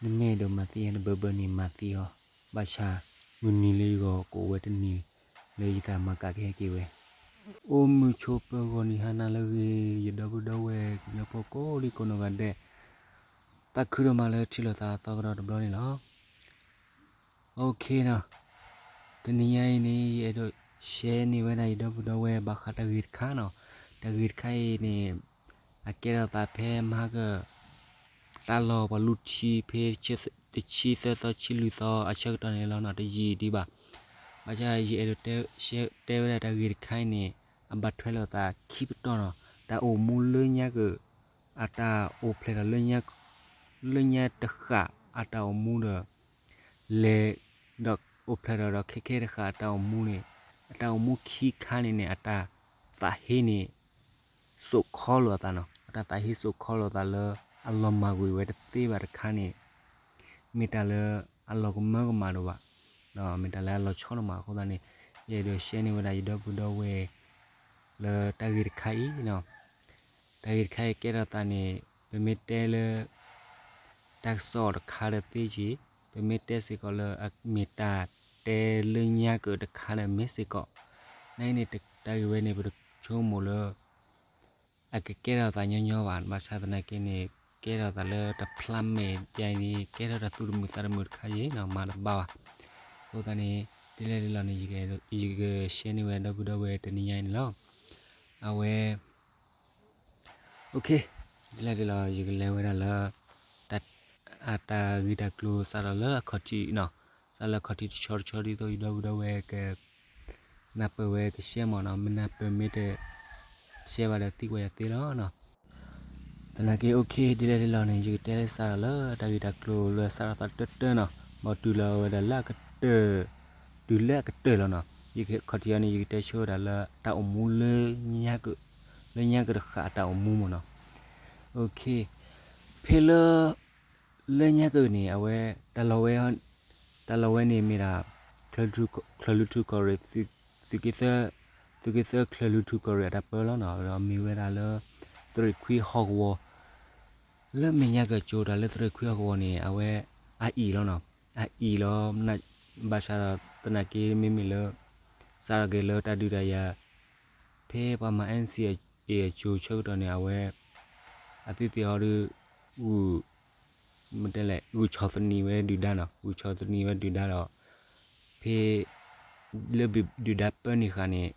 နမ့ၢ်အဲၣ်ဒိးမၤသံယၤတဘၢဘၢန့ၣ် မၤသံအီၤ, ဘၣ်ဆၣ် မုၢ်နံၤလၢယဂီၢ်ကအိၣ်ဝဲတနံၤ လၢယတၢ်မၤကးကဟဲက့ၤဝဲ. အိၣ်မုာ်ဆိးပၢၤဂီၤနံၤဟါနၤလၢအဂ့ၤ ယဒီပုၢ်ဒီဝဲၢ်ကညီဖိကိးဒံကိးနီၢ်ဂၤဒဲး, သးခုဒိၣ်မးလၢထံၣ်လိာ်သးအသီကဒီးတဘျီန့ၣ်လီၤ. အိၣ်ခ့နီၤ, တနံၤညါအံၤန့ၣ် ယအဲၣ်ဒိး share န့ၢ်ဝဲဒၣ်ယဒီပုၢ်ဒီဝဲၢ်ဘၣ်ဃးတၢ်ဂ့ၢ်တခါနီၤ. တၢ်ဂ့ၢ်တခါအံၤန့ၣ် အကဲထီၣ်သးဖဲမဟါက တၢ်လီၢ်ပှၤလူထံဖဲ တဆံသၢသီဆံလွံၢ်သီအဆၢကတီၢ်န့ၣ်လီၤနီၤ, တယံာ်ဒံးဘၣ်. ဘၣ်ဆၣ်ယအဲၣ်ဒိးတဲဝဲဒၣ်တၢ်ဂ့ၢ်တခါအံၤန့ၣ် အဘၣ်ထွဲလိာ်သးခံပတီၢ်နီၤ. တၢ်အိၣ်မူလၢညါက အတၢ်အိၣ်ဖျဲၣ်ထီၣ် လၢညါတဃၣ်အတၢ်အိၣ်မူဒီး လဲၤ ဒီးအိၣ်ဖျဲၣ်ထီၣ်ဒီးခဲခဲတဃၣ်အတၢ်အိၣ်မူန့ၣ်, အတၢ်အိၣ်မူခံခါန့ၣ်န့ၣ် အတၢ်သးဟ့န့ၣ် စိာ်ခီလိာ်အသးနီၤ. အတၢ်သးဟ့စိာ်ခီလိာ်သးလၢ အလီၤမၢ်ကွံာ်ဝဲတသ့ဘၣ်တခါန့ၣ် မ့ၢ်တၢ်လၢအလီၤကမၢကမၣ်ဒိၣ်ဘၣ်, မ့ၢ်တၢ်လၢအလီၤဆီဒိၣ်မးအဃိသတးန့ၣ် ယအဲၣ်ဒိး share န့ၢ်ဝဲဒၣ်ယဒီပုၢ်ဒီဝဲၢ် လၢတၢ်ဂ့ၢ်တခါအံၤနီၤ. တၢ်ဂ့ၢ်တခါအံၤကဲထီၣ်သးန့ၣ် ပမ့ၢ်တဲလၢ တၢ်ကစီၣ်တခါဒီးသ့က့ၤ, ပမ့ၢ်တဲစ့ၢ်ကီးလၢအမ့ၢ်တၢ်တဲလၢညါကၢၣ်တခါဒီးမ့ၢ်စ့ၢ်ကီး, နာ်က့န့ၣ် တၢ်ဂ့ၢ်ဝဲန့ၣ် ပတဆိကမိၣ်လၢ အကကဲထီၣ်သးညီညီဘၣ်, ဘၣ်ဆၣ်သနာ်က့န့ၣ် ကဲထီၣ်သးလၢတဖျါမဲာ်ဒ်အံၤန့ၣ် ကဲထီၣ်တၢ်သူၣ်တမုာ်သးတမုာ်တခါအံၤနီၤ, မၤတဘၣ်ဘၣ်. အဃိသတးန့ၣ် ဒ်လဲၣ်ဒ်လဲၣ်န့ၣ် ယက share န့ၢ်ဝဲဒီပုၢ်ဒီဝဲၢ်တနံၤညါအံၤန့ၣ်လီၤ. အဝဲ ဒ်လဲၣ်ဒ်လဲၣ် ယကလဲၤဝဲဒၣ်လၢ အတၢ်ဂ့ၢ်တၢ်ကျိၤစးထီၣ်လၢအခီၣ်ထံးနီၤ, စးလၢအခီၣ်ထံးတဆီတဆီ ဒ်သိးယဒီပုၢ်ဒီဝဲၢ်က နၢ်ပၢၢ်ဝဲက share မးနီၤ, မ့ၢ်နၢ်ပၢၢ်မ့ၢ်တ share ဘၣ်ဒီးသံကွၢ်ယၤသ့လီၤနီၤ. သနာ်က့ အိၣ်ခ့ ဒ်လဲၣ်ဒ်လဲၣ်န့ၣ် ယကတဲလၢစးထီၣ်လၢတၢ်ဂ့ၢ်တၢ်ကျိၤလၢအစးထီၣ်သးတၢၢ်တၢၢ်နီၤ, ဘၣ်တုၤလီၤဝဲဒၣ်လၢအကတၢၢ်, တုၤလၢအကတၢၢ်လီၤနီၤ. ယက ခီၣ်ထံးအံၤန့ၣ် ယကတဲဆိဝဲဒၣ်လၢတၢ်အိၣ်မူလၢ လၢညါကၢၣ်တဃၣ်အတၢ်အိၣ်မူမးနီၤ. အိၣ်ခ့, ဖဲလၢ လၢညါကၢၣ်န့ၣ် အဝဲ တၢ်လီၢ်ဝဲ တၢ်လီၢ်ဝဲန့ၣ်မ့ၢ်ဒၣ် ချၢၣ်လူၤထူၣ်ကီၢ်ရ့ၣ် သုးက့သၢ သုးက့သၢချၢၣ်လူၤထူၣ်ကီၢ်ရ့ၣ်အတၢ်ပၢလီၤနီၤ, ဒီးမ့ၢ်ဝဲဒၣ်လၢ သရ့ၣ်ခွံဟီၣ်ကဝီၤ လၢမဲာ်ညါကၢၣ်ကၠိတၢ်လၢသရ့ၣ်ခွံဟီၣ်ကဝီၤန့ၣ် အဝဲ အအံၣ်လီၤနီၤ, အအံၣ်လီၤ, ဘၣ်ဆၣ်ဒီးသနာ်က့မ့မ့ၢ်လၢ စးထီၣ်က့ၤလၢတၢ်ဒုးတၢ်ယၤ ဖဲပှၤမၤ NCA အကၠိဆၢကတီၢ်န့ၣ် အဝဲ အသုသ့ၣ်ဟီဒီး ဂုာ် မ့ၢ်တဲလဲၣ် ဂုာ်ဆီၣ်သနံးဝဲဒုၣ်ဒါနီၤ, ဂုာ်ဆီၣ်သနံးဝဲဒုၣ်ဒါဒီး ဖဲ လၢဒုၣ်ဒါပၢန့ၢ်ဃာ်န့ၣ်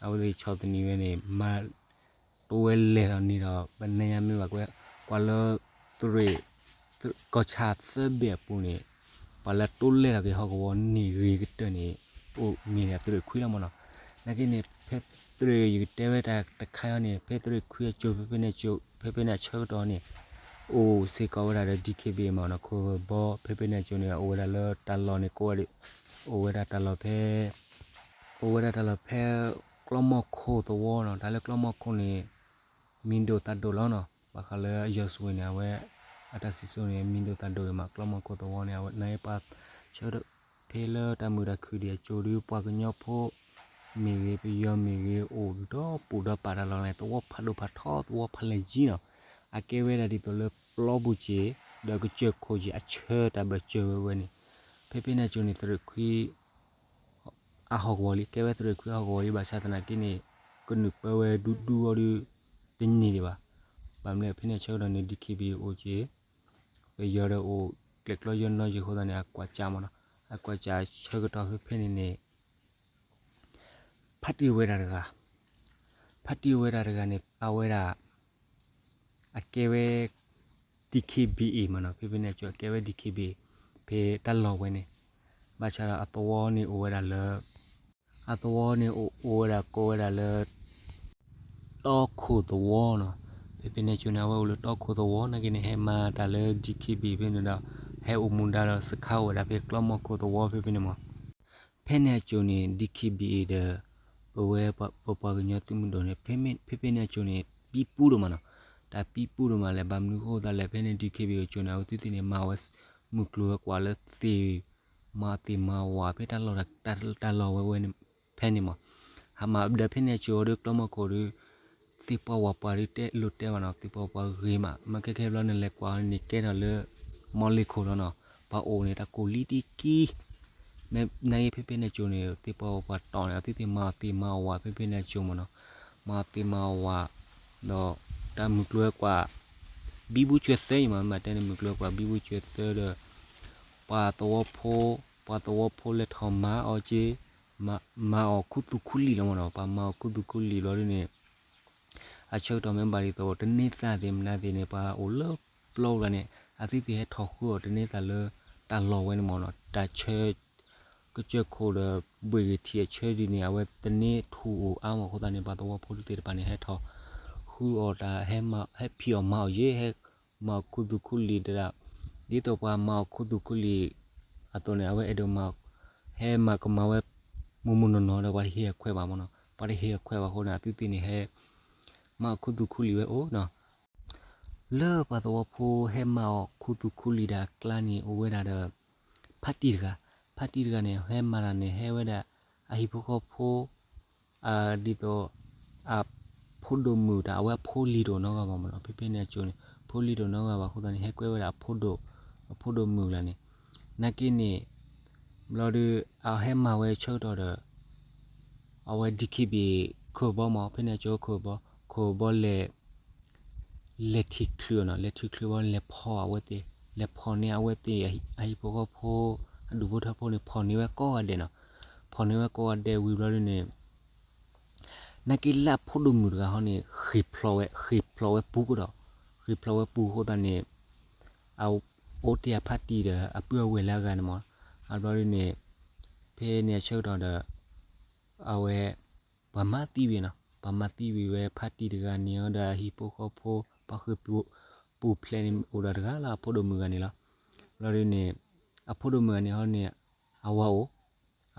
အဝဲသ့ၣ်ဆီၣ်သနံးဝဲန့ၣ် မၤ တဝဲလဲၤထီၣ်န့ၣ်ဒီး ပနၢ်ညါမ့ၢ်ဘၣ်ကွဲး ကွၢ်လၢ သရ့ၣ် ကီၢ်ဆၣ်သၢဘ့ၣ်အပူၤန့ၣ် ပှၤလၢတိလဲၣ်ထီၣ်က့ၤဟီၣ်ကဝီၤန့ၢ်ဂ့ၤကတၢၢ်န့ၣ် အိၣ်မ့ၢ်ဒၣ်သရ့ၣ်ခွံလီၤမးနီၤ. နာ်က့န့ၣ် ဖဲသရ့ၣ် ယကတဲဝဲတၢ်တခါအံၤန့ၣ် ဖဲသရ့ၣ်ခွံအကၠိ ဖဲဖဲန့ၣ်အကၠိ ဖဲဖဲန့ၣ်အဆၢကတီၢ်န့ၣ် အိၣ်စ့ၢ်ကီးဝဲဒၣ်ဒီး DKBA မးနီၤ, ခိၣ်ဘီ ဖဲဖဲန့ၣ်အကၠိန့ၣ် အိၣ်ဝဲဒၣ်လၢတၢ်လီၢ်န့ၣ် ကိးဝဲဒၣ် အိၣ်ဝဲဒၣ်တၢ်လီၢ်ဖဲ အိၣ်ဝဲဒၣ်တၢ်လီၢ်ဖဲ ကျီမီၢ်ခိၣ်သဝီနီၤ, တၢ်လၢကျီမီၢ်ခိၣ်န့ၣ် မံၤဒိၣ်သၣ်ဒိၣ်လီၤနီၤ, ဘၣ်ဃးလၢအယီၤစွ့ၤန့ၣ် အဝဲ အတၢ်စံၣ်စိၤန့ၣ် မံၤဒိၣ်သၣ်ဒိၣ်ဂ့ၤမး, ကျီမီၢ်ခိၣ်သဝီန့ၣ် အဝဲ နာ်က့ပှၤဆၢ ဖဲလၢတၢ်မုာ်တၢ်ခုၣ်ဒံးအကၠိဒီး ပှၤကညီဖိ မ့ၢ်ဂ့ၤ ပယီၤမ့ၢ်ဂ့ၤ အိၣ်ဒီးပူၤဒီးပာ်တၢ်လီၢ်န့ၣ် သဝီဖးဒိၣ်ဖးထီ သဝီဖးလဲၢ်ယံၤနီၤ, အကဲဝဲဒၣ်ဒ်သိးလၢပျီပူၤစ့ၢ် ဒီးကစၢၢ်ခိၣ်စ့ၢ် အဆၢတၢ်ဘၢၣ်စၢၤဝဲဝဲန့ၣ်, ဖဲဖဲန့ၣ်အကၠိန့ၣ် သရ့ၣ်ခွံ အဟီၣ်ကဝီၤလံ, ကဲဝဲသရ့ၣ်ခွံအဟီၣ်ကဝီၤလံ, ဘၣ်ဆၣ်သနာ်က့န့ၣ် ကနုာ်ပၢဝဲဒူဒူအီၤဒီး တန့ၢ်ဒံးဘၣ်. ဘၣ်မနုၤလဲၣ် ဖဲန့ၣ်အဆၢကတီၢ်န့ၣ် DKBA အိၣ်က့ၤ, ပယီၤဒီးအိၣ်ကျဲးကျီယီၢ်နီၢ်ယံၤအဃိသတးန့ၣ် အကွၢ်စးမးနီၤ, အကွၢ်စးဆၢကတီၢ်ဖဲဖဲန့ၣ်န့ၣ် ဖါတံၢ်ဝဲဒၣ်တဂၤ, ဖါတံၢ်ဝဲဒၣ်တဂၤန့ၣ် အဝဲဒၣ် အကဲဝဲ DKBA မးနီၤ, ဖဲဖဲန့ၣ်အကၠိ အကဲဝဲ DKBA ဖဲတၢ်လီၢ်ဝဲန့ၣ်, ဘၣ်ဆၣ်ဒီးအသဝီန့ၣ်အိၣ်ဝဲဒၣ်လၢ အသဝီန့ၣ်အိၣ်ဝဲဒၣ်ကိးဝဲဒၣ်လၢ တီခိၣ်သဝီနီၤ, ဖဲဖဲန့ၣ်အကၠိန့ၣ် အဝဲအိၣ်လၢတီခိၣ်သဝီ နာ်က့န့ၣ် ဟဲမၤတၢ်လၢ DKBA ဖဲန့ၣ်ဒီး ဟဲအိၣ်မူဒါဒီးစခါအိၣ်ဝဲဒၣ်ဖဲကျီမီၢ်ခိၣ်သဝီဖဲဖဲန့ၣ်မး, ဖဲန့ၣ်အကၠိန့ၣ် DKBA ဒီး ပဝဲပပှၤကညီသုးမုၢ်ဒိၣ်န့ၣ် ဖဲဖဲန့ၣ်အကၠိန့ၣ် ပံပူဒိၣ်မးနီၤ, တၢ်ပံပူဒိၣ်မးလဲၣ် ဘၣ်မနုၤအဃိသတးလဲၣ် ဖဲန့ၣ် DKBA အကၠိန့ၣ် အဝဲသ့ၣ်န့ၣ် မၤဝဲ မုၢ်ကျိၤဝဲၤကွာ်လၢသ့ၣ် မၤသ့ၣ်မၤဝၤဖဲတၢ်လီၢ် တၢ်လီၢ်ဝဲဝဲဖဲန့ၣ်မး, ဟးမၤဒီးဖဲန့ၣ်အကၠိဒီးကျီမီၢ်ခိၣ်ဒီး သ့ၣ်ပှၢ်ဝၤပှၢ်ဒီးတဲလိၤတဲမးနီၤ, သ့ၣ်ပှၢ်ပှၢ်ဂ့ၤမး, မ့ၢ်ခဲခဲဘျီန့ၣ် လဲၤကွၢ်န့ၣ်ကဲထီၣ်လၢ မီၢ်လ့ၢ်ခိၣ်လီၤနီၤ, ပှၤအိၣ်န့ၣ် တၢ်ကိၢ်လံတံၢ်ကံ, မ့ၢ်နာ်က့ဖဲဖဲန့ၣ်အစိၤန့ၣ် သ့ၣ်ပှၢ်ပှၤတီၢ်န့ၣ် အသုသ့ၣ်မၤအီၣ်သ့ၣ်မၤအီၣ်ဝဲ ဖဲဖဲန့ၣ်အစိၤမ့ၢ်နီၤ, မၤအီၣ်သ့ၣ်မၤအီၣ်ဝဲ, ဒီးတၢ်မုၢ်ကျိၤဝဲၤကွာ် ဘံဘူဆှၢသၢအံၤမ့ၢ် မ့ၢ်တဲန့ၣ် မုၢ်ကျိၤဝဲၤကွာ် ဘံဘူဆှၢသၢဒီး ပှၤသဝီဖိ, ပှၤသဝီဖိလဲၤထီၣ်မၤအီၣ်က့, မၤအီၣ်ခူသူၣ်ခူလံာ်လီၤမ့ၢ်နီၤ, ပှၤမၤအီၣ်ခူသူၣ်ခူလံာ်ဘျီဒ်န့ၣ် အဆၢကတီၢ်မ့ၢ်ဘၣ်ဒ်သိး တန့ၢ်သးသ့ၣ်မနုၤသ့ၣ်န့ၣ် ပှၤအိၣ်လၢပျီပူၤန့ၣ် အသုသ့ၣ်ဟဲထီၣ်ဃုအီၣ်တန့ၢ်သးလၢတၢ်လီၢ်ဝဲန့ၣ်မ့ၢ်နီၤ, တၢ်ဆၢ ကစၢၢ်ခိၣ်ဒီး ဘှ့ၣ်ဂ့ၤထံးအဆၢဒ်န့ၣ် အဝဲတန့ၢ်ထူၣ်အိၣ်အါမ့ၢ်အဃိသတးန့ၣ် ပှၤသဝီဖိသ့ၣ်တဖၣ်န့ၣ် ဟဲထီၣ်ဃုအီၣ်တၢ် ဟဲဖံးအီၣ်မၤအီၣ်ယဲၢ် ဟဲမၤအီၣ်ခူသူၣ်ခူလံာ်တဒၣ်, ဒ်သိးပှၤမၤအီၣ်ခူသူၣ်ခူလံာ်အသိးန့ၣ် အဝဲအဲၣ်ဒိးမၤ ဟဲမၤကမၤဝဲ မိၢ်မိၢ်နီၢ်နီၢ်ဒီး ပှၤတဟ့ၣ်အခွဲးဘၣ်မ့ၢ်နီၤ, ပှၤတဟ့ၣ်အခွဲးဘၣ်အဃိန့ၣ် အသုသ့ၣ်န့ၣ် ဟဲမၤအီၣ်ခူသူၣ်ခူလံာ်ဝဲအိၣ်နီၤ. လၢပှၤသဝီဖိဟဲမၤအီၣ်ခူသူၣ်ခူလံာ်ဒီးအကျါန့ၣ် အိၣ်ဝဲဒၣ်ဒီး ဖါတံၢ်တဂၤ, ဖါတံၢ်တဂၤန့ၣ် ဟဲမၤတၢ်န့ၣ် ဟဲဝဲဒၣ် အဟံၣ်ဖိဃီဖိ ဒ်သိး အဖိဒိၣ်မုၣ်တၢ် အဝဲအဖိလံၤတအိၣ်နီတဂၤဘၣ်မ့ၢ်နီၤ, ဖဲဖဲန့ၣ်အစိၤန့ၣ် ဖိလံၤတအိၣ်နီတဂၤဘၣ်အဃိသတးန့ၣ် ဟဲကွဲဝဲဒၣ်အဖိဒိၣ်, အဖိဒိၣ်မုၣ်လၢန့ၣ်, နာ်က့န့ၣ် ဘျီဒီး အဟဲမၤဝဲဆၢကတီၢ်ဒီး အဝဲ DKBA ခိၣ်ဘီမ့ၢ် ဖဲန့ၣ်အစိၤခိၣ်ဘီ, ခိၣ်ဘီလဲၤ လဲၤထံၣ်ချုးအီၤနီၤ, လဲၤထံၣ်ချုးဘီ လဲၤဖီၣ်အဝဲသ့ၣ်, လဲၤဖီၣ်န့ၢ်အဝဲသ့ၣ် အဟံၣ်ဖိဃီဖိ အဒူၣ်ဖိထၢဖိန့ၣ် ဖီၣ်န့ၢ်ဝဲကိးဂၤဒဲးနီၤ, ဖီၣ်န့ၢ်ဝဲကိးဂၤဒဲးဝံၤဘျီဒ်န့ၣ် နာ်က့လၢအဖိဒိၣ်မုၣ်တဂၤဟီန့ၣ် ဃ့ၢ်ဖျိးဝဲ, ဃ့ၢ်ဖျိးဝဲပူၤကဒီး, ဃ့ၢ်ဖျိးဝဲပူၤအဃိသတးန့ၣ် အအိၣ်တ့ၢ်အဖါတံၢ်ဒီးအပုၢ်အဝဲၢ်လၢအဂၤန့ၣ်မ့ၢ်, အဘျီဒ်န့ၣ် ဖဲန့ၣ်အဆၢကတီၢ်ဒီး အဝဲ ပှၤမၤသံဝံၤနီၤ, ပှၤမၤသံဝံၤဝဲဖါတံၢ်တဂၤန့ၣ်ဒီးအဟံၣ်ဖိဃီဖိ ပှၤဃ့ၢ်ပူၤဖျဲးန့ၣ် အိၣ်ဒီးတဂၤလီၤ အဖိဒိၣ်မုၣ်ဂၤန့ၣ်လီၤ. ဘျီဒ်န့ၣ် အဖိဒိၣ်မုၣ်ဂၤန့ၣ်ဟီန့ၣ် အဝၤအိၣ်,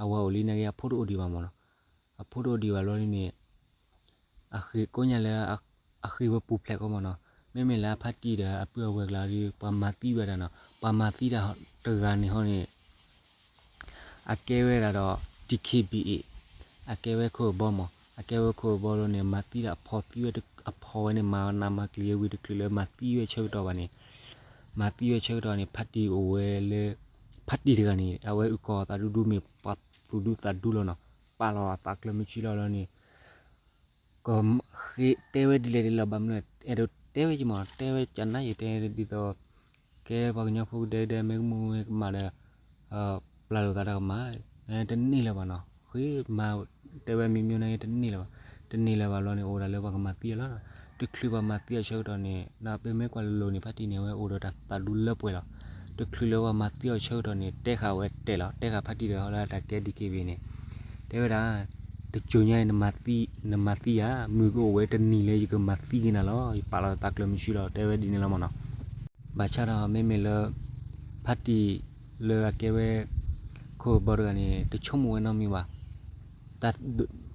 အဝၤအိၣ်လံနာ်က့ အဖိတအိၣ်ဒံးဘၣ်မ့ၢ်နီၤ, အဖိတအိၣ်ဒံးဘၣ်ဘျီဒ်န့ၣ် အဃ့ၢ်ကိးညါလၢ အဃ့ၢ်ဝဲပူၤဖျဲးကီးမ့ၢ်နီၤ, မ့မ့ၢ်လၢအဖါတံၢ်ဒီးအပုၢ်အဝဲၢ်ကျါဒီး ပှၤမၤသံဝဲဒၣ်နီၤ, ပှၤမၤသံတၢ်တဂၤန့ၣ်ဟီန့ၣ် အကဲဝဲဒၣ်ဒီး DKBA အကဲဝဲခိၣ်ဘီမ့ၢ်, အကဲဝဲခိၣ်ဘီလီၤန့ၣ် မၤသံဒီးအဖီၣ်သံဝဲ အဖီၣ်ဝဲန့ၣ် မၤနးမၤကျံၤဝံၤတချုးလၢမၤသံဝဲဆၢကတီၢ်ဘၣ်န့ၣ်, မၤသံဝဲဆၢကတီၢ်န့ၣ် ဖါတံၢ်အိၣ်ဝဲလၢ ဖါတံၢ်တဂၤန့ၣ် အဝဲအုၣ်ကီၤသးဒူဒူမ့ၢ်ပှၤသူၣ်ဒူသးဒူလီၤနီၤ, ပာ်လီၤအသးကျၢၤမုၢ်ဆ့လီၤလီၤန့ၣ် ကတဲဝဲဒ်လဲၣ်ဒ်လဲၣ်ဘၣ်မနုၤ အဲၣ်ဒိးတဲဝဲက့ၤမ့ၢ် တဲဝဲကနၣ်ယတဲဒ်သိး ကဲပှၤကညီဖိကဒဲကဒဲ မ့ၢ်ကမူဝဲကမၣ်ဒီး ပျၢ်လိာ်သးတၢ်ကမၣ် တန့ၢ်လၢၤဘၣ်နီၤ ဃ့မၤ တဲဝဲမံၤမံၤန့ၣ် တန့ၢ်လၢၤဘၣ် တန့ၢ်လၢၤဘၣ်ဘျီန့ၣ် အိၣ်ဒၣ်လၢပှၤကမၤသံအီၤလီၤ. တချုးပှၤမၤသံအီၤဆၢကတီၢ်န့ၣ် ဒီးပမ့ၢ်ကွၢ်လိၤလိၤန့ၣ် ဖါတံၢ်န့ၣ် အဝဲအိၣ်ဒီးတၢ်သးဒူလၢပှဲၤလီၤ. တချုးလၢပှၤမၤသံအီၤဆၢကတီၢ်န့ၣ် တဲဃာ်ဝဲတဲာ်လီၤ တဲဃာ်ဖါတံၢ်တဂၤဟီလၢတၢ်ကဲ DKBA န့ၣ် တဲဝဲဒၣ် တစိၤညါအံၤ နမၤသံယၤ မုၢ်ကအိၣ်ဝဲတနံၤလၢယကမၤသံက့ၤနၤလီၤ ယပာ်လီၤသးကျၢၤမုၢ်ဆ့လီၤ တဲဝဲဒ်န့ၣ်လီၤမ့ၢ်နီၤ. ဘၣ်ဆၣ်ဒီးမ့မ့ၢ်လၢ ဖါတံၢ်လၢအကဲဝဲ ခိၣ်ဘီတဂၤန့ၣ် တဆိကမိၣ်ဝဲနီတမံၤဘၣ်.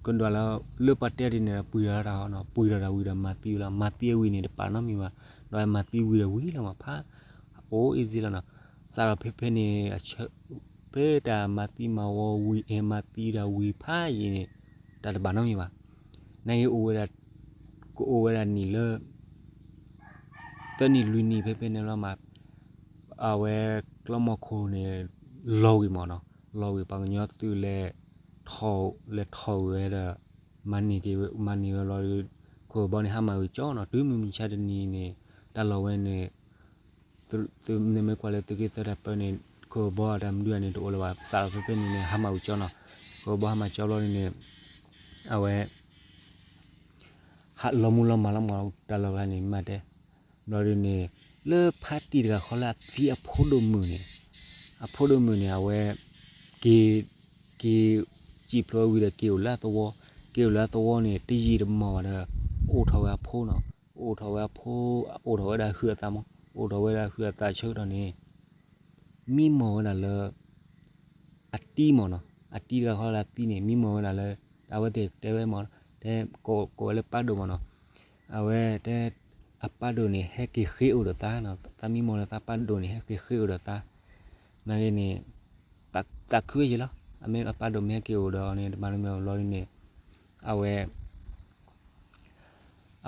ကဒွးလၢ လၢပှၤတဲဒ်န့ၣ်ဒီး ပှံၤဒီးတၢ်ဟီနီၤ ပှံၤဒီးတၢ်ဝံၤဒီးမၤသံဝံၤလီၤ မၤသံအဝံၤန့ၣ် တပာ်နီတမံၤဘၣ် ဒီးမၤသံဝံၤဒီးဝံၤလီၤမး ဖး အိၣ်အ့ၣ်စ့လီၤနီၤ. စးထီၣ်ဖဲဖဲန့ၣ် ဖဲတၢ်မၤသံမၤဝီဝံၤ အဲ မၤသံတၢ်ဝံၤဖးယံာ်န့ၣ် တၢ်တဘၣ်နီတမံၤဘၣ်. နာ်က့အိၣ်ဝဲဒၣ် ကအိၣ်ဝဲဒၣ်နံၣ်လၢ သၢနံၣ်လွံၢ်နံၣ်ဖဲဖဲန့ၣ်လီၤမး အဝဲကျီမီၢ်ခိၣ်န့ၣ် လီၤဝံၤမးနီၤ လီၤဝံၤ ပှၤကညီသုးလဲၤထီၣ် လဲၤထီၣ်ဝံၤဝဲဒီး မၤန့ၢ်က့ၤ မၤန့ၢ်ဝဲလီၤဒီး ခိၣ်ဘီန့ၣ် ဟါမၢ်ဝံၤကၠီနီၤ တုၤမုၢ်မဆါတနံၤန့ၣ် တၢ်လီၢ်ဝဲန့ၣ် သုမ့ၢ်ကွၢ်လၢသုးက့သၢတၢ်ပၢန့ၣ် ခိၣ်ဘီအတၢ်မနုၤန့ၣ် တအိၣ်လၢၤဘၣ် စးထီၣ်ဖဲဖဲန့ၣ်န့ၣ် ဟါမၢ်ဝံၤကၠီနီၤ ခိၣ်ဘီဟါမၢ်ကၠီဘျီန့ၣ် အဝဲ ဟးလီၤမူလီၤမၢ်လီၤမၢ်တၢ်လီၢ်ကျါန့ၣ် မ့ၢ်တဲ ဘျီဒ်န့ၣ် လၢဖါတံၢ်တဂၤဃီလၢအသံအဖိဒိၣ်မုၣ်န့ၣ် အဖိဒိၣ်မုၣ်န့ၣ် အဝဲ က့ၤ က့ၤ စံၣ်ဖျိဝံၤဒီးက့ၤအိၣ်လၢအသဝီ က့ၤအိၣ်လၢအသဝီန့ၣ် တယံာ်တမီၢ်ဘၣ်ဒီး အိၣ်ထီၣ်ဝဲအဖိနီၤ အိၣ်ထီၣ်ဝဲအဖိ အိၣ်ထီၣ်ဝဲဒၣ်ဟုးအသးမး အိၣ်ထီၣ်ဝဲဒၣ်ဟုးအသးဆၢကတီၢ်န့ၣ် မံမီၢ်ဝဲဒၣ်လၢ အတံမ့ၢ်နီၤ အတံတဂၤဃီလၢအသံန့ၣ် မံမီၢ်ဝဲဒၣ်လၢ အဝဲသ့ၣ်တဲဝဲမ့ၢ် တဲကိးဝဲလၢပၢ်ဒိၣ်မ့ၢ်နီၤ အဝဲတဲ အပၢ်ဒိၣ်န့ၣ် ဟဲက့ၤဃ့အိၣ်ဒီးသးနီၤ သးမံမီၢ်လၢသးပၢ်ဒိၣ်န့ၣ် ဟဲက့ၤဃ့အိၣ်ဒီးသး နာ်က့န့ၣ် သးခုဝဲယံၤလီၤ အမ့ၢ်အပၢ်ဒိၣ်မ့ၢ်ဟဲက့ၤအိၣ်ဒီးန့ၣ် တမၤတမံၤဘျီဒ်န့ၣ် အဝဲ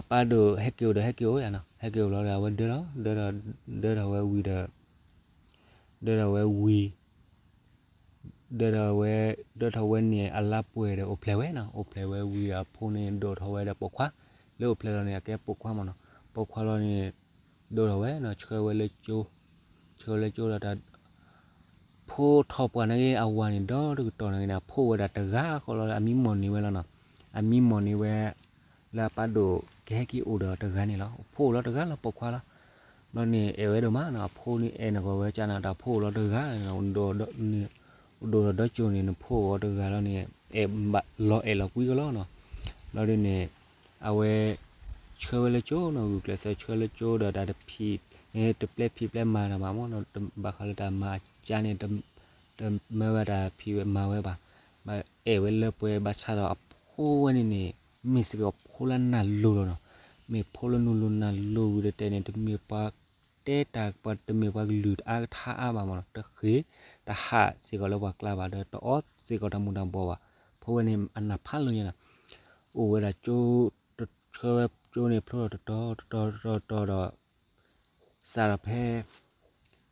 အပၢ်ဒိၣ်ဟဲက့ၤအိၣ်ဒီးဟဲက့ၤအိၣ်ယါနီၤ ဟဲက့ၤအိၣ်ဘျီဒီး အဝဲဒၢထီၣ် ဒၢထီၣ် ဒၢထီၣ်ဝဲဝံၤဒီး ဒၢထီၣ်ဝဲဝံၤ ဒၢထီၣ်ဝဲ ဒၢထီၣ်ဝဲန့ၣ် အလါပှဲၤဒီးအိၣ်ဖျဲၣ်ဝဲနီၤ, အိၣ်ဖျဲၣ်ဝဲဝံၤဒီးအဖိန့ၣ်ဒိၣ်ထီၣ်ဝဲဒီးပိာ်ခွါ, လၢအိၣ်ဖျဲၣ်လီၤန့ၣ် အကဲပိာ်ခွါမ့ၢ်နီၤ, ပိာ်ခွါလီၤန့ၣ် ဒိၣ်ထီၣ်ဝဲနီၤ, ဆှၢဝဲလၢကၠိ, ဆှၢဝဲလၢကၠိဒီးတၢ် ဖိထီၣ်ပှၢ်န့ၣ်က့ အဝၤန့ၣ် ဒီတကတီၢ်န့ၣ်က့န့ၣ် အဖိဝဲဒၣ်တဂၤဃီလီၤ, အမံမီၢ်န့ၢ်ဝဲလီၤနီၤ, အမံမီၢ်န့ၢ်ဝဲ လၢအပၢ်ဒိၣ်ကဟဲက့ၤအိၣ်ဒီးတဂၤန့ၣ်လီၤ, ဖိအိၣ်လီၤတဂၤလီၤ ပိာ်ခွါလီၤ, ဘျီန့ၣ် အဲၣ်ဝဲဒိၣ်မးနီၤ, အဖိန့ၣ်အဲၣ်နဂီၢ်ဝဲကန့ၣ် တၢ်ဖိအိၣ်လီၤတဂၤ, အိၣ်ဒိၣ်ဒီးဒီကၠိန့ၣ် နဖိအိၣ်ဒီးတဂၤလီၤန့ၣ် အဲၣ်ဘၣ်လီၤအဲၣ်လီၤကွံကလီနီၤ, ဘျီဒ်န့ၣ် အဝဲ ဆှၢဝဲလၢကၠိနီၤ, ဂုာ်ကျဲးစၢးဆှၢလၢကၠိဒီးတၢ်တဖံး တပျဲဖံးပျဲမၤတၢ်ဘၣ်မ့ၢ်နီၤ, ဘၣ်ဃးလၢတၢ်မၤအကါန့ၣ် တမၢဝဲတၢ်ဖံးဝဲမၤဝဲဘၣ်, အဲၣ်ဝဲလၢပှဲၤဘၣ်ဆၣ်ဒီးအဖိဝဲန့ၣ်န့ၣ် မ့ၢ်စ့ၢ်ကီးဖိလၢနၢ်လိၤလီၤနီၤ, မ့ၢ်ဖိလၢနူၤလိၤနၢ်လိၤဝံၤဒီးတဲန့ၣ် တမ့ၢ်ပှၤတဲတၢ် တမ့ၢ်ပှၤကလုၢ်အါကထါအါဘၣ်မ့ၢ်နီၤ, တဃ့ၢ်တဟးစ့ၢ်ကီးလၢပှၤကျါဘၣ် ဒီးတအီသ့ၣ်ကီးတၢ်မူၤတၢ်ဘှီးဘၣ်, ဖိဝဲန့ၣ်အနၢ်ဖးလိာ်ညါနီၤ, အိၣ်ဝဲဒၣ်ကၠိ တဆှၢဝဲကၠိန့ၣ် ဖျိထီၣ်တတီၤတတီၤတတီၤတတီၤဒီး စးထီၣ်ဖဲ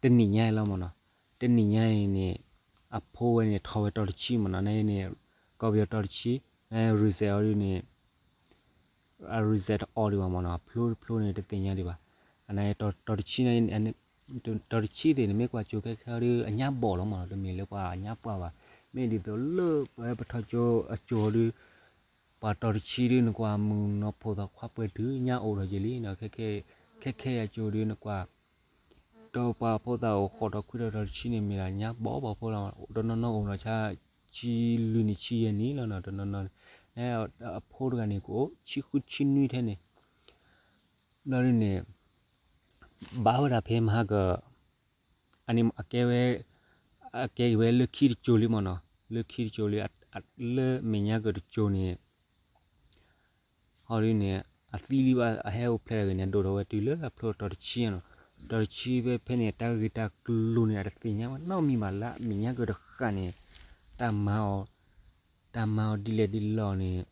တနံၣ်ညါအံၤလီၤမ့ၢ်နီၤ, တနံၣ်ညါအံၤန့ၣ် အဖိဝဲန့ၣ်ထီၣ်ဝဲတီၤတဆံမ့ၢ်နီၤ, န့ၣ်န့ၣ် ကီၢ်ပယီၤတီၤတဆံ, န့ၣ် result အီၤဒ်န့ၣ် အ result တအီဒံးဘၣ်မ့ၢ်နီၤ, ဖျိတဖျိန့ၣ်တသ့ၣ်ညါဒံးဘၣ်, အန့ၣ်တီၤတဆံန့ၣ် တီၤတဆံသ့ၣ်န့ၣ် မ့ၢ်ကွၢ်ကၠိခဲခဲအီၤဒ် အညါဘီၣ်လီၤမ့ၢ်နီၤ, တမ့ၢ်လၢပှၤအညါပှၢ်ဘၣ်, မ့ၢ်ဒ်သိးလၢပဝဲပထီၣ်ကၠိအကၠိအီၤဒ် ပှၤတီၤတဆံဒ်နကွၢ်မုၢ်နီၤဖိသၣ်ခွါပှဲၤတုၤ ညါအိၣ်ထီၣ်က့ၤလံနီၤ, ခဲခဲအကၠိဒ်နကွၢ် ဒီးပှၤဖိသၣ်အိၣ်ဃိးတီၤခွံတီၤတီၤတဆံန့ၣ် မ့ၢ်ဒၣ်ညါဘီၣ်ပှၤဖိလီၤ, တနီၤနီၤအိၣ်နီၤဆါ ဆံလွံၢ်နံၣ်ဆံယဲၢ်နံၣ်လီၤနီၤ, တနီၤနီၤန့ၣ် အဖိတဂၤန့ၣ် ကအိၣ်ဆံဃုဆံနွံထဲန့ၣ်, ဘျီဒ်န့ၣ် ဘၣ်ဝဲဒၣ်ဖဲမဟါက အန့ၣ်အကဲဝဲ အကဲဝဲလၢခံတကၠိလံမ့ၢ်နီၤ, လၢခံတကၠိလံ, လၢမဲာ်ညါက့ၤတကၠိန့ၣ် ဟီဒ်န့ၣ် အသံလံဘၣ် အဟဲအိၣ်ဖျဲၣ်တဂ့ၤန့ၣ် ဒိၣ်ထီၣ်ဝဲတုၤလၢအဖျိတီၤတဆံနီၤ, တီၤတဆံဖဲဖဲန့ၣ် တၢ်ဂ့ၢ်တၢ်ကျိၤန့ၣ် အတသ့ၣ်ညါဝဲနီတမံၤဘၣ်လၢအမဲာ်ညါက့ၤတဃၣ်န့ၣ်, တၢ်မၤအီၤ တၢ်မၤအီၤဒ်လဲၣ်ဒ်လဲၣ်န့ၣ်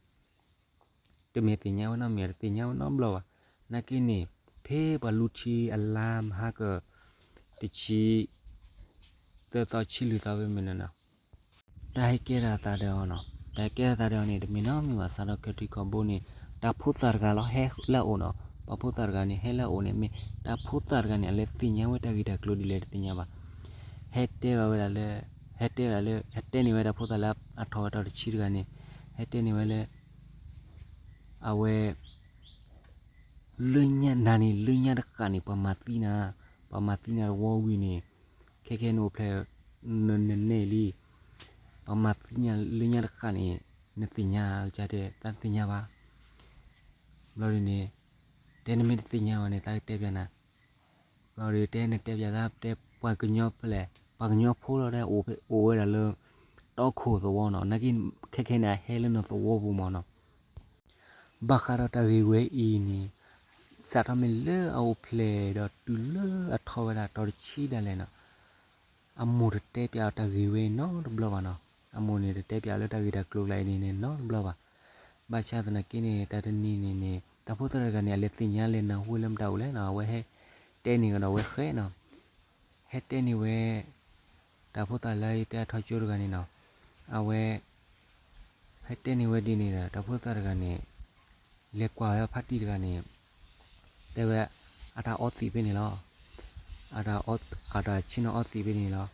တမ့ၢ်သ့ၣ်ညါဝဲနီတမံၤ တသ့ၣ်ညါဝဲနီတဘျီဘၣ်. နာ်က့န့ၣ် ဖဲပှၤလူထံအလါမဟါက တဆံ သၢသီဆံလွံၢ်သီဖဲမ့ၢ်န့ၣ်နီၤ, တၢ်ဟဲကဲထီၣ်သးဒီးအီၤနီၤ, တၢ်ဟဲကဲထီၣ်သးဒီးအီၤန့ၣ် တမ့ၢ်နီတမံၤဘၣ် စးထီၣ်ခဲထံခီဘိန့ၣ် တၢ်ဖိသၣ်တဂၤလီၤဟဲလၢအအိၣ်နီၤ, ပှၤဖိသၣ်တဂၤန့ၣ် ဟဲလၢအအိၣ်န့ၣ် မ့ၢ်တၢ်ဖိသၣ်တဂၤန့ၣ် အလဲၤသ့ၣ်ညါဝဲတၢ်ဂ့ၢ်တၢ်ကျိၤဒ်လဲၣ်တသ့ၣ်ညါဘၣ်. ဟဲတဲဘၣ်ဝဲဒၣ်လၢ ဟဲတဲဝဲဒၣ်လၢ ဟဲတဲန့ၢ်ဝဲတၢ်ဖိသၣ်လၢအထီၣ်ဝဲတီၤတဆံတဂၤန့ၣ် ဟဲတဲန့ၢ်ဝဲလၢ အဝဲ လၢညါနၤန့ၣ် လၢညါတဃၣ်န့ၣ် ပှၤမၤသံနၤ, ပှၤမၤသံနၤတဝီဝံၤန့ၣ် ခဲခဲနအိၣ်ဖျဲၣ် နနဲၣ်လံ, ပှၤမၤသံနၤလၢညါတဃၣ်န့ၣ် နသ့ၣ်ညါကတဲ သးတသ့ၣ်ညါဘၣ်. ဘျီဒ်န့ၣ် တဲနမ့ၢ်တသ့ၣ်ညါဘၣ်န့ၣ် သးကတဲပျးနၤ ဘျီဒ်တဲနတဲပျးသးတဲပှၤကညီဖဲလဲၣ် ပှၤကညီဖိလီၤတဲ အိၣ်ဝဲဒၣ်လၢ တီခိၣ်သဝီနီၤ, နာ်က့ ခဲခဲန့ၣ် အဟဲလၢနသဝီပူၤမ့ၢ်နီၤ. ဘၣ်ဃးဒီးတၢ်ဂ့ၢ်ဝဲအံၤန့ၣ် စးထီၣ်မ့ၢ်လၢအအိၣ်ဖျဲၣ်ဒီးတုၤလၢအထီၣ်ဝဲဒၣ်တီၤတဆံဒၣ်လဲာ်နီၤ, အမိၢ်တတဲပျးအီၤတၢ်ဂ့ၢ်ဝဲအံၤနီတဘျီဘၣ်နီၤ, အမိၢ်န့ၣ်တတဲပျးလၢတၢ်ဂ့ၢ်တၢ်ကျိၤကျါအံၤန့ၣ်နီတဘျီဘၣ်. ဘၣ်ဆၣ်သနာ်က့န့ၣ် တၢ်တနံၤန့ၣ်န့ၣ် တၢ်ဖိသၣ်တဂၤန့ၣ် အလဲၤသ့ၣ်ညါလဲၤနၢ်ဟူလၢမတၤအိၣ်လဲၣ်နီၤ, အဝဲဟဲတဲန့ၢ်ကဒီးဝဲဃဲနီၤ, ဟဲတဲန့ၢ်ဝဲ တၢ်ဖိသၣ်လၢယတဲအထီၣ်ကၠိတဂၤန့ၣ်နီၤ, အဝဲ ဟဲတဲန့ၢ်ဝဲဒ်န့ၣ်ဒီး တၢ်ဖိသၣ်တဂၤန့ၣ် လဲၤကွၢ်ဝဲဖါတံၢ်တဂၤန့ၣ် တဲဝဲ အတၢ်အီသံးဖဲန့ၣ်လီၤ. အတၢ် အတၢ်ဆ့ၣ်နီၤအီသံးဖဲန့ၣ်လီၤ.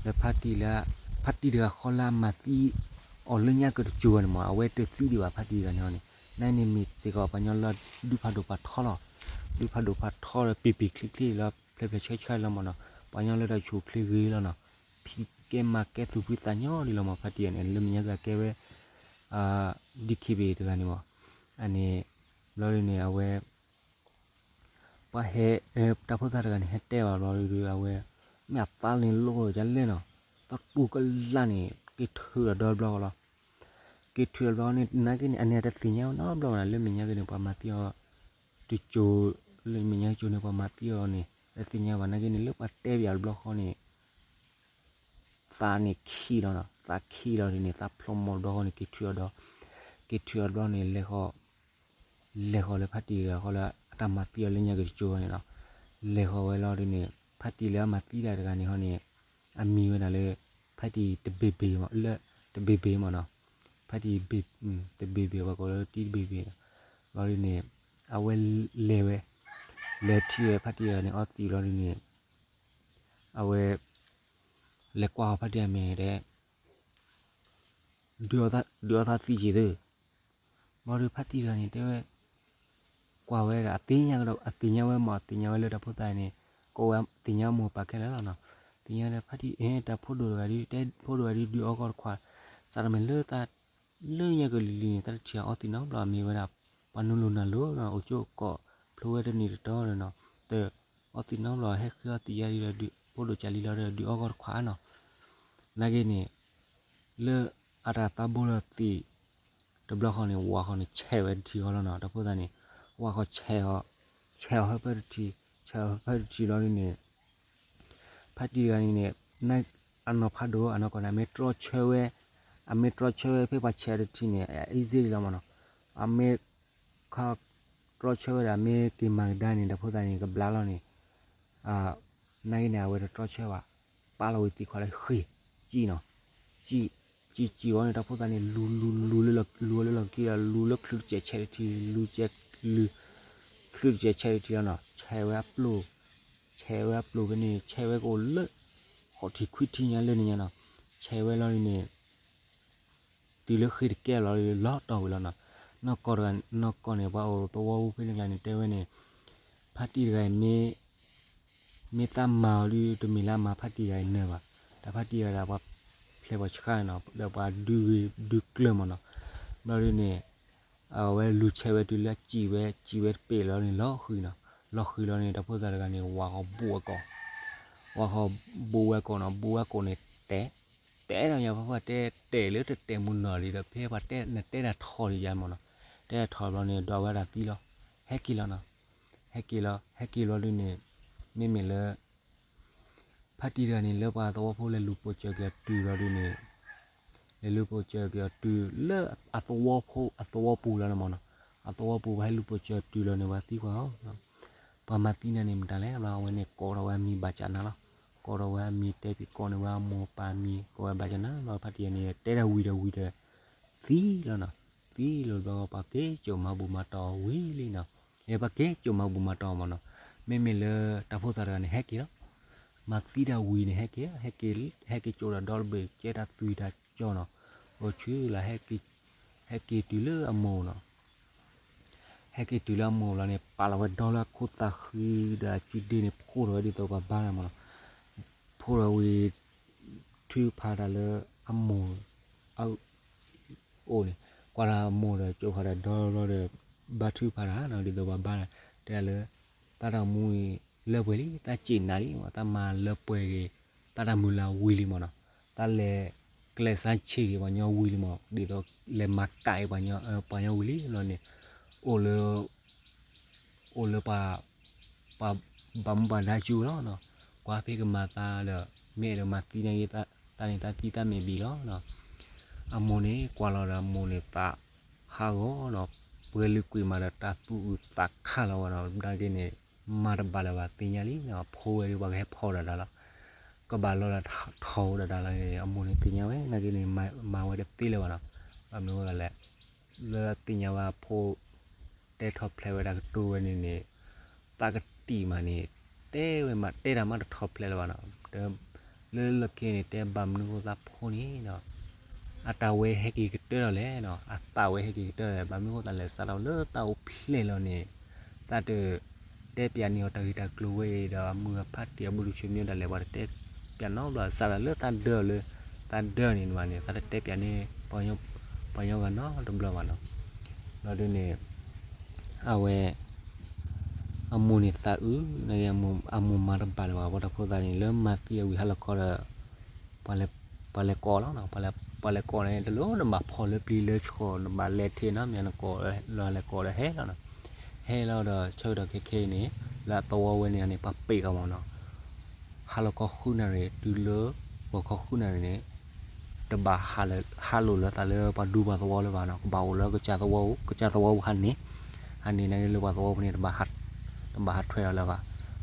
လၢဖါတံၢ်လၢ ဖါတံၢ်တဂၤဃီလၢအမၤသံအီၤလၢညါက့ၤတကၠိၤန့ၣ်မး အဝဲတသံဒံးဘၣ် ဖါတံၢ်တဂၤန့ၣ်န့ၣ်, နာ်က့န့ၣ်မ့ၢ်စ့ၢ်ကီးပှၤကညီလၢဒုးဖးဒိၣ်ဖးထီလီၤ, ဒုးဖးဒိၣ်ဖးထီဒီးပ့ၤပ့ၤချ့ချ့လီၤ ဖျဲးဖျဲးဆါဆါလီၤမးနီၤ, ပှၤကညီလၢတၢ်အိၣ်ဆူၣ်အိၣ်ချ့ဂ့ၤလီၤနီၤ, ဖံးကဲမၤကဲသူၣ်ဖှံသးညီဒ်လီၤမး ဖါတံၢ်န့ၣ် လၢမဲာ်ညါက့ၤအကဲဝဲ DKBA တဂၤန့ၣ်မး, အန့ၣ် ဘျီဒ်န့ၣ် အဝဲ ပှၤဟဲ တၢ်ဖိသၣ်တဂၤန့ၣ် ဟဲတဲဘၣ်ဘျီဒ်အဝဲ မ့ၢ်အသးလၢန့ၣ်လိၣ်ဒ်လဲၣ်နီၤ, သီတူၢ်ကလာ်န့ၣ် က့ၤထုးဒီးဒီတဘျီဃီလီၤ. က့ၤထုးဒီးဘျီန့ၣ် နာ်က့န့ၣ် အန့ၣ်တသ့ၣ်ညါဝဲနီတဘျီဘၣ်နီၤ, လၢမဲာ်ညါက့ၤန့ၣ် ပှၤမၤသံအီၤ တကၠိၤ လၢမဲာ်ညါကၠိၤန့ၣ် ပှၤမၤသံအီၤန့ၣ် တသ့ၣ်ညါဘၣ်, နာ်က့န့ၣ် လၢပှၤတဲပျးတဘျီဃီန့ၣ် သးန့ၣ်ခံးလီၤနီၤ, သးခံးလီၤဒ်န့ၣ် သးဖျိမီၤတဘျီဃီန့ၣ် က့ၤထုးအီၤဒီး က့ၤထုးအီၤတဘျီန့ၣ် လဲၤဃီၤ လဲၤဃီၤလၢဖါတံၢ်တဂၤဃီလၢ အတၢ်မၤသံအီၤလၢညါက့ၤတကၠိၤန့ၣ်နီၤ, လဲၤဃီၤဝဲလီၤဒ်န့ၣ် ဖါတံၢ်လၢအမၤသံတၢ်တဂၤန့ၣ်ဟီန့ၣ် အမံၤဝဲဒၣ်လၢ ဖါတံၢ်တဘ့ၣ်ဘ့ၣ်မး လၢတဘ့ၣ်ဘ့ၣ်မးနီၤ, ဖါတံၢ်တဘ့ၣ်ဘ့ၣ် ပှၤကိးလၢတံၢ်တဘ့ၣ်ဘ့ၣ်, ဘျီဒ်န့ၣ် အဝဲလဲၤဝဲ လဲၤထံၣ်ဝဲဖါတံၢ်တဂၤန့ၣ် အီသံးဘျီဒ်န့ၣ် အဝဲ လဲၤကွၢ်ဃီၤဖါတံၢ်အမဲာ်ဒီး ဒုးအီသံးက့ၤသု, ဘျီဒုးဖါတံၢ်တဂၤန့ၣ် တဲဝဲ ကွၢ်ဝဲဒၣ် အသ့ၣ်ညါကဒီး အသ့ၣ်ညါဝဲမး အသ့ၣ်ညါဝဲလၢတၢ်ဖိသၣ်န့ၣ် ကိးဝဲသ့ၣ်ညါမိၢ်ပၢ်ခဲလၢာ်လီၤနီၤ, သ့ၣ်ညါဒီးဖါတံၢ် အဲ တၢ်ဖိဒိၣ်တဂၤဒုး တဲဖိဒိၣ်တဂၤဒုး ဒုးအီကီၢ်တခွး, စးထီၣ်မ့ၢ်လၢ လၢညါကလံၤလံၤန့ၣ် တၢ်တထံၣ်အီသံးနီတဘျီ အမ့ၢ်ဝဲဒၣ် ပှၤနုာ်လီၤနၢ်လိၤနီၤ အိၣ်ကၠိကီး ဖျိဝဲတနံၤတတီၤဒီးနီၤ, တအီသံးနီတဘျီ ဟဲဃ့အီသံးယါဒီး ဖိဒိၣ်ကၢ်လံလီၤဒီး ဒုးအီကီၢ်တခွးနီၤ, နာ်က့န့ၣ် လၢအတၢ်သးဘိလီၤသံး တဘျီဃီန့ၣ် ဝၤဃီန့ၣ် ဆဲးဝဲတထံဃီလီၤနီၤ တၢ်ဖိသၣ်န့ၣ်, ဝၤဃီဆဲးအီၤ, ဆဲးအီၤဟၢဖၢတထံ, ဆဲးအီၤဟၢဖၢတထံလီၤဒ်န့ၣ် ဖါတံၢ်တဂၤန့ၣ်န့ၣ် အနီၢ်ဖးဒိၣ် အနီၢ်ကီၢ်န့ၣ် အမ့ၢ်တြီဆၢဝဲ, အမ့ၢ်တြီဆၢဝဲဖဲပှၤဆဲးတထံန့ၣ် easy လီၤမးနီၤ, အမ့ၢ် ခီ တြီဆၢဝဲဒၣ် မ့ၢ်က့ၤမၤကဒါန့ၣ် တၢ်ဖိသၣ်န့ၣ် ကဘျါလီၤန့ၣ်, နာ်က့န့ၣ် အဝဲတတြီဆၢဘၣ်, ပာ်လီၤဝံၤသံးခွါလၢဃ့ၢ်, စံၣ်နီၤ, စံၣ်, စံၣ်စံၣ်ဝဲန့ၣ် တၢ်ဖိသၣ်န့ၣ် လူၤလူၤလူၤလၢလီၢ်ခံဒီး လူၤလၢချုးတစဲးဆဲးတထံ, လူၤ လူၤ ချုးတစဲးဆဲးတထံလီၤနီၤ, ဆဲးဝဲအပျိၢ်, ဆဲးဝဲအပျိၢ်ဖဲန့ၣ် ဆဲးဝဲကအိၣ်လၢ ဃိးထံခွံထံညါလၢန့ၣ်ညါနီၤ, ဆဲးဝဲလီၤန့ၣ် တုၤလၢဃ့ၢ်တကဲလီၤ လီၤတီၢ်ဝံၤလီၤနီၤ, နီၢ်ကီၢ်တဂၤ နီၢ်ကီၢ်န့ၣ် ပှၤအိၣ်သဝီဖိဖဲန့ၣ်ကျါန့ၣ် တဲဝဲန့ၣ်, ဖါတံၢ်တဂၤအံၤ မ့ၢ်သးမၤအီၤဒုး တမ့ၢ်လၢအမၤဖါတံၢ်တဂၤအံၤနၢၤဘၣ်, တၢ်ဖါတံၢ်တဂၤဒၣ် ပှၤဖျဲးပှၤဆှါနီၤ ဒီးပှၤဒုးဂ့ၤဒုးကျၢၤမးနီၤ, ဘျီဒုးန့ၣ် အဝဲလူၤဆဲးဝဲတုၤလၢအစံၣ်ဝဲ စံၣ်ဝဲတပ့ၢ်လီၤန့ၣ် လီၤဃံၤနီၤ, လီၤဃံၤလီၤန့ၣ် တၢ်ဖိသၣ်တဂၤန့ၣ် ဝၤဃီဘူးဝဲကိး, ဝၤဃီဘူးဝဲကိးနီၤ ဘူးဝဲကိးန့ၣ် တဲ တဲဒီးယၤ ပှၤတဲတဲာ်လၢတတဲာ်မူနီၤလံဒီး ဖဲပှၤတဲနတဲတၢ်ထီၣ်လံယၤမးနီၤ, တဲတၢ်ထီၣ်ဘျီန့ၣ် ဒွးဝဲဒၣ်သံလီၤ, ဟဲက့ၤလီၤနီၤ, ဟဲက့ၤလီၤ ဟဲက့ၤလီၤဒုးန့ၣ် မ့မ့ၢ်လၢ ဖါတံၢ်တဂၤန့ၣ် လၢပှၤသဝီဖိလဲၤလူၤပိာ်စၢၤက့ၤအီၤတုၤလီၤဒုးန့ၣ်, လဲၤလူၤပိာ်စၢၤက့ၤအီၤတုၤလၢအသဝီဖိ အသဝီပူၤလီၤန့ၣ်မးနီၤ, အသဝီပူၤ ပှၤဟဲလူၤပိာ်စၢၤတုၤလီၤန့ၣ် ပှၤသံကွၢ်အီၤ ပှၤမၤသံနၤန့ၣ်မတၤလဲၣ် ဘျီအဝဲန့ၣ်ကိးထီၣ်ဝဲအမံၤဘၣ်ကၢ်နၤလီၤ, ကိးထီၣ်ဝဲအမံၤတဲဖံးကိးန့ၢ်ဝဲအမိၢ်ပၢ်မံၤ ကိးဝဲဘၣ်ကၢ်နၤ ဘျီဖါတံၢ်တဂၤန့ၣ် တဲတၢ်ဝံၤဒီးဝံၤဒီး သံလီၤနီၤ, သံလီၤဘျီပှၤက့ၤစိာ်မၤဘူၣ်မၤတီၢ်ဝံၤလံနီၤ, ယဲပှၤက့ၤစိာ်မၤဘူၣ်မၤတီၢ်မးနီၤ, မ့မ့ၢ်လၢတၢ်ဖိသၣ်တဂၤန့ၣ် ဟဲက့ၤလီၤ, မၤသံတၢ်ဝံၤန့ၣ် ဟဲက့ၤ ဟဲက့ၤစိာ်ဒီးဒီတဘ့ၣ် ကဲတၢ်သွံၣ်တၢ်စီၣ်နီၤ, အိၣ်ဆူလၢ ဟဲက့ၤတုၤလၢအမိၢ်နီၤ ဟဲက့ၤတုၤလၢအမိၢ်လီၤန့ၣ် ပာ်လီၤဝဲဒီလၢအခိၣ်သးဃံဒီးအစုဒ့န့ၣ် ဖှိၣ်ထီၣ်ဝဲဒ်သိးပှၤဘါန့ၣ်မးနီၤ, ဖှိၣ်ထီၣ်ဝံၤ ထုကဖၣ်တၢ်လၢအမိၢ် အအိၣ်န့ၣ် ကွၢ်လၢအမိၢ်ဒီး ကၠိဖးဒီးဒီလီၤဒီး ဘါထုကဖၣ်တၢ်နီၤ ဒ်သိးပှၤဘါန့ၣ် တဲလၢ သးတၢ်မူအံၤ လၢပှဲၤလံ သးစ့ၣ်နၤလံ သးမၤလၢပှဲၤဂ့ၤ သးတၢ်မုၢ်လၢ်ဝံၤလံမးနီၤ, သးလဲၤကျဲးစၢးဆံးဂ့ၤပှၤညီဝံၤလံမး ဒ်သိးလဲၤမၤကၣ်အံၤ ပှၤညီဝံၤလံလီၤန့ၣ် အိၣ်လၢ အိၣ်လၢပှၤ ပှၤဘၣ်မူဘၣ်ဒါစုလီၤနီၤ, ကွၢ်ဖဲကမၤသးဒီး မ့ၢ်အဲၣ်ဒိးမၤသံန့ၣ်ဂ့ၤ သးန့ၣ်သးသံသးမ့ၢ်ဘံၣ်လီၤနီၤ, အမိၢ်န့ၣ် ကွၢ်လီၤဒီးအမိၢ်န့ၣ်သးဟးဂီၤနီၤ, ပှဲၤလုာ်ကွံာ်မးဒီးတၢ်သူၣ်အုးသးခးလီၤဝဲနီၤ, နာ်က့န့ၣ် မၤတဘၣ်လၢၤဘၣ်သ့ၣ်ညါလံနီၤ, ဖိဝဲဒၣ်ပှၤကဟဲဖီၣ်ဒၣ်တၢ်လီၤ, ကဘၣ်လီၤဒီးထီၣ်ဝဲဒၣ်တၢ်လီၤန့ၣ် အမိၢ်န့ၣ်သ့ၣ်ညါဝဲ နာ်က့န့ၣ် မၤဝဲတသ့လၢၤဘၣ်နီၤ, ဘၣ်မနုၤအဃိသတးလဲၣ် လၢအသ့ၣ်ညါဝဲအဖိ တဲထီၣ်ဖျဲးဝဲဒၣ်ကတိၤဝဲန့ၣ်န့ၣ် သးကတံၢ်မးန့ၣ် တဲဝဲမး တဲတၢ်မးတထီၣ်ဖျဲးလၢၤဘၣ်နီၤ, လၢလၢခံန့ၣ် တဲဘၣ်မနုၤအဃိသးဖိန့ၣ်နီၤ အတၢ်ဝဲဟဲက့ၤကတၢၢ်လီၤလဲၣ်နီၤ, အသးဝဲဟဲက့ၤကတၢၢ်လီၤလဲၣ် ဘၣ်မနုၤအဃိသးလဲၣ် စးထီၣ်လၢသးအိၣ်ဖျဲၣ်လီၤန့ၣ် သးတ တဲပၠးန့ၢ်အီၤတၢ်ဂ့ၢ်တၢ်ကျိၤဝဲအံၤဒီး အမုၢ်အဖါတံၢ်အဘူးတဆူမ့ၢ်ဒၣ်လဲာ် ပှၤတတဲပၠးနီတဘျီ စးထီၣ်လၢသးဒၢအီၤလၢ သးဒၢန့ၣ်မးန့ၣ် သးတတဲပၠးန့ၢ် ပှၤညီဂၤနီတဘျီဘၣ်နီၤ, ဘျီဒုန့ၣ် အဝဲ အမိၢ်န့ၣ်သးအုး နာ်က့ အမိၢ်မၤတဘၣ်လၢၤဘၣ် ပှၤတၢ်ဖိသၣ်န့ၣ် လၢမၤသံအဝံၤဟါလီၤခီဒီး ပှၤလဲၤကိးလီၤနီၤ, ပှၤလဲၤကိးန့ၣ် တလိၣ်နဘၣ်ဖီၣ်လၢပျံၤလၢဆှီၤ နဘၣ်လဲၤထဲနီၤ မ့ၢ်နကိးလီၤလဲၤကိးဒီးဟဲလီၤနီၤ, ဟဲလီၤဒီး ဆၢကတီၢ်ခဲခဲအံၤန့ၣ် လၢအသဝီဝဲန့ၣ်န့ၣ် ပှၤပ့းအီၤမးနီၤ, ဟါလီၤခီဃုနၣ်ရံၣ် တုၤလၢ ဂီၤခီဃုနၣ်ရံၣ်န့ၣ် တဘၣ်ဟးလိာ်လၢသးလၢ ပှၤဒူပှၤသဝီလၢၤဘၣ်နီၤ, ကဘၣ်အိၣ်လၢကစၢ်သဝီ ကစၢ်သဝီပူၤဟးန့ၣ်, ဟးန့ၣ်နာ်က့လၢပှၤသဝီပူၤန့ၣ် တဘၣ်ဟးထွဲအီၤလၢၤဘၣ်,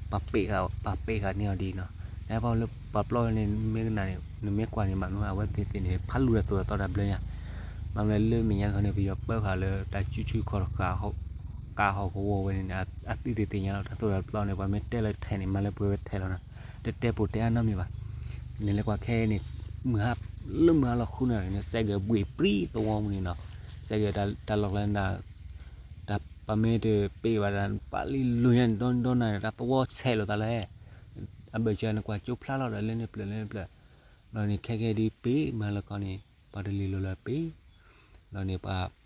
ပှၤပ့းဃာ်န့ၢ်အီၤဒ်နီၤ, နပှၤလၢ ပှၤပျီန့ၣ် မ့ၢ်ကနၣ်န့ၣ် နမ့ၢ်ကွၢ်န့ၣ် မ့ၢ်အဝဲသ့ၣ်သ့ၣ်န့ၣ် ဖးလူၤတၢ်သိၣ်တၢ်သီတၢ်ဘျၢညါ, မ့ၢ်လၢမ့ၢ်ညါခီန့ၣ် ပယီၤပၢဃာ်လၢတၢ်စုဆူၣ်ခီၣ်တဃာ် ကးဟီၣ်ကဝီၤဝဲန့ၣ် အသုသ့ၣ်သ့ၣ်ညါလီၤ တၢ်သိၣ်တၢ်သီန့ၣ် ပှၤမ့ၢ်တဲလၢထဲးန့ၣ် မၤလၢပှဲၤဝဲထဲးလီၤနီၤ, တတဲပိာ်တဲအါနီတမံၤဘၣ်, နလဲၤကွၢ်ခဲအံၤန့ၣ် မုၢ်ဟါ လၢမုၢ်ဟါလီၤဃုနၣ်ရံၣ်န့ၣ် စဲးကဲးဘှ့ၣ်ပြံ သဝီမူန့ၣ်နီၤ, စဲးကဲးတၢ်လီၢ်ကျဲ တၢ်ပမ့ၢ်တပ့ၤဘၣ်တၢ် ပာ်လံလိၤညါန့ၣ် ဒီဒီနၤန့ၣ် တၢ်သဝီဆဲးလိာ်သးလၢ အဘၢၣ်စၢၤနကွၢ်ကၠိဖျါလီၤဒီးလၢန့ၣ်ပျၢၢ်လၢန့ၣ်ပျၢၢ်, ဒီးန့ၣ်ခဲကဲဒ်ပ့ၤမၤလီၤခီန့ၣ် ပှၤတလံၤလိၤလၢပ့ၤ, ဒီးန့ၣ်ပှၤ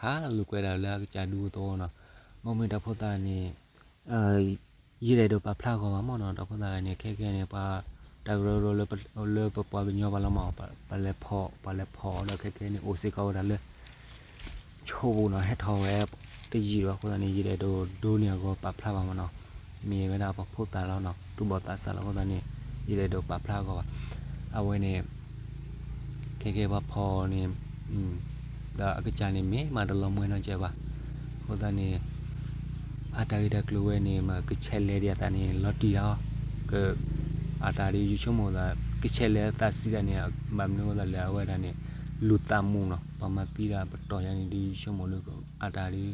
ဟးလိာ်ကွဲဒၣ်လၢအကစၢ်ဒူသဝီနီၤ, မ့မ့ၢ်တၢ်ဖိသၣ်န့ၣ် ယတအဲၣ်ဒိးပာ်ဖျါဂီၢ်ဘၣ်မ့ၢ်နီၤ, တၢ်ဖိသၣ်န့ၣ် ခဲကဲန့ၣ် ပှၤ တၢ်ကရၢကရိလၢပပှၤကညီဘၣ်လီၤမး, ပှၤလဲၤဖီၣ် ပှၤလဲၤဖီၣ်အီၤဒီး ခဲကဲန့ၣ် အိၣ်စ့ၢ်ကီးဝဲဒၣ်လၢ ဆိပူၤနီၤ, ဟဲထီၣ်ဝဲတယံာ်ဘၣ်အဃိသတးန့ၣ် ယတအဲၣ်ဒိးဒိးန့ၢ်အဂီၢ်ပာ်ဖျါဘၣ်မ့ၢ်နီၤ, မ့ၢ်ဝဲဒၣ်ပှၤဖိသၣ်လီၤနီၤ, သူၣ်ဘီၣ်သးစၢ်လီၤအဃိသတးန့ၣ် ယတအဲၣ်ဒိးပာ်ဖျါအဂီၢ်ဘၣ်, အဝဲန့ၣ် ခဲကဲပှၤဖီၣ်န့ၣ် ဒီးအကစၢ်န့ၣ်မ့ၢ်မၤတလီၤမွဲနီတစဲးဘၣ်, အဃိသတးန့ၣ် အတၢ်ဂ့ၢ်တၢ်ကျိၤဝဲန့ၣ် မ့ၢ်ကဆဲးလဲၤဒံးအသးန့ၣ် လီၤတံၢ်လီၤ, အတၢ်ဒ်ယဆိကမိၣ်သး ကဆဲးလဲၤသးစံးတၢ်န့ၣ် ဘၣ်မနုၤအဃိသတးလဲၣ် အဝဲဒၣ်န့ၣ် လူၤသးမူနီၤ, ပှၤမၤသံတၢ်ပတီၢ်ယါန့ၣ် ဒ်ယဆိကမိၣ်လၢ အတၢ်ဒ်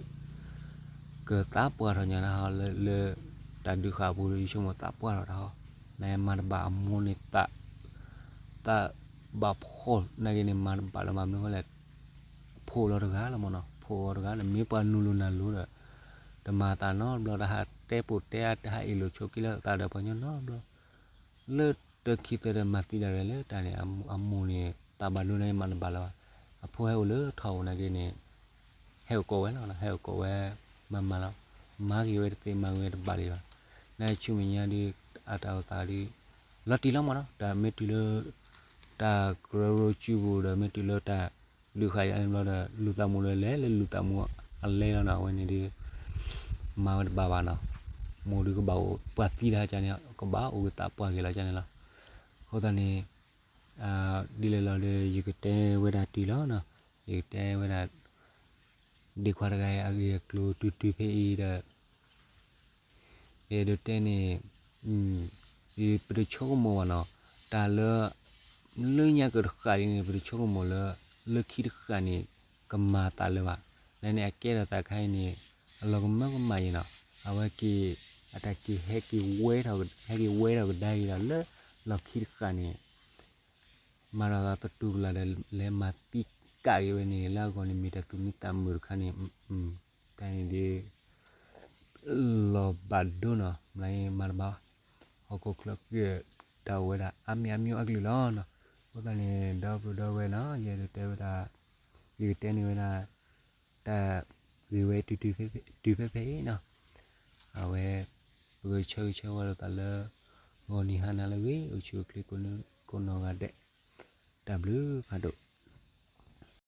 ကသးပှၢ်ထီၣ်ညါတၢ်ဟီ လၢ လၢတၢ်ဒုးဃာ်အပူၤဒီး ယဆိကမိၣ်သးပှၢ်ထီၣ်တၢ်ဟီ, နမၤတဘၣ်အမိၢ်န့ၣ် သး သးဘၣ်ဖှီၣ်နာ်က့န့ၣ် မၤတဘၣ်လၢၤဘၣ်မနုၤအဃိလဲၣ်, ဖိးလီၤတဂၤလီၤမ့ၢ်နီၤ, ဖိးအီၤတဂၤလၢ မ့ၢ်ပှၤနုာ်လိၤနၤလိၤဒီး တမၤသးနီတဘျီ တဟးတဲပိာ်တဲအါ တဟးအ့ၣ်လိာ်ဆိးက့လိာ်သးဒီးပှၤကညီနီတဘျီ လၢတၢ်ခံသၢဒီးမၤသံဒၣ်လဲာ်လၢတၢ်န့ၣ် အမိၢ်န့ၣ် သးဘၣ်ဒိန့ၣ်မၤတဘၣ်လၢၤဘၣ်, အဖိဟဲအိၣ်လၢထီၣ်ပူၤနာ်က့န့ၣ် ဟဲအိၣ်ကိးဝဲလီၤ, ဟဲအိၣ်ကိးဝဲ မၤမၤလီၤ, မၤဂ့ၤဝဲတသ့ မၤဂ့ၤဝဲတဘၣ်လၢၤဘၣ်, နာ်ဆူမဲာ်ညါဒ် အတၢ်အိၣ်သးဒ် လီၤတံၢ်လီၤမးနီၤ, တၢ်မ့ၢ်တုၤလၢ တၢ်ကရၢကရိစုပူၤဒီး မ့ၢ်တုၤလၢတၢ်ဒုးဃာ်ယါန့ၣ်ဘျီဒီး လူၤသးမူလၢလဲၤလၢလူၤသးမူအလဲလီၤနီၤ, အဝဲန့ၣ်ဒ် မၤဝဲတဘၣ်ဘၣ်နီၤ, မိၢ်ဒုးကဘၣ်အိၣ်ပှၤသံတၢ်ကန့ၣ် ကဘၣ်အိၣ်ကသးပှၢ်က့ၤလီၤကန့ၣ်လီၤ, အဃိသတးန့ၣ် ဒ်လဲၣ်လီၤဒီး ယကတဲဝဲဒၣ်တုၤလီၤနီၤ, ယကတဲဝဲဒၣ် ဒ့ခွါတဂၤအံၤအဂ့ၢ်အကျိၤတုၤတုၤဖဲအံၤဒီး ယအဲၣ်ဒိးတဲန့ၣ် ပတဆိကမိၣ်ဘၣ်နီၤ, တၢ်လၢ လၢညါကတဃၣ်အံၤန့ၣ် ပတဆိကမိၣ်လၢ လၢခံတဃၣ်န့ၣ် ကမၤသးလၢၤဘၣ်, လၢန့ၣ်အကဲထီၣ်သးခါအံၤန့ၣ် အလီၤကမၢကမၣ်အံၤနီၤ, အဝဲက့ၤ အတၢ်က့ၤဟဲက့ၤဝဲထီၣ် ဟဲက့ၤဝဲထီၣ်ကဒါက့ၤဒီးလၢ လီၢ်ခံတဃၣ်န့ၣ် မၤထီၣ်သးသတူၢ်ကလာ်ဒီး လဲၤမၤသံကၣ်က့ၤဝဲန့ၣ် လၢအဂီၢ်န့ၣ် မ့ၢ်တၢ်သူၣ်မံသးမုာ်တခါန့ၣ် တၢ်န့ၣ်ဒ် လီၤဘၣ်ဒိနီၤ, မၤမၤတဘၣ်, ဟီၣ်ခိၣ်ချၢက့ၤ တၢ်အိၣ်ဝဲဒၣ် အါမံၤအါမံၤအကလုာ်လီၤနီၤ, အဃိသတးန့ၣ် ဒီပုၢ်ဒီဝဲၢ်နီၤ, ယအဲၣ်ဒိးတဲဝဲဒၣ် ယကတဲန့ၢ်ဝဲဒၣ် တၢ်ဂ့ၢ်ဝဲ တုၤဖဲဖဲအံၤနီၤ, အဝဲ ပကဆၢဂ့ၤဆၢဝါလိာ်သးလၢ ဂီၤနံၤဟါနၤလၢအဂ့ၤ အိၣ်ဆူၣ်အိၣ်ချ့ကိးနီၢ်ဂၤဒဲး, တၢ်ဘျုးဖးဒိၣ်.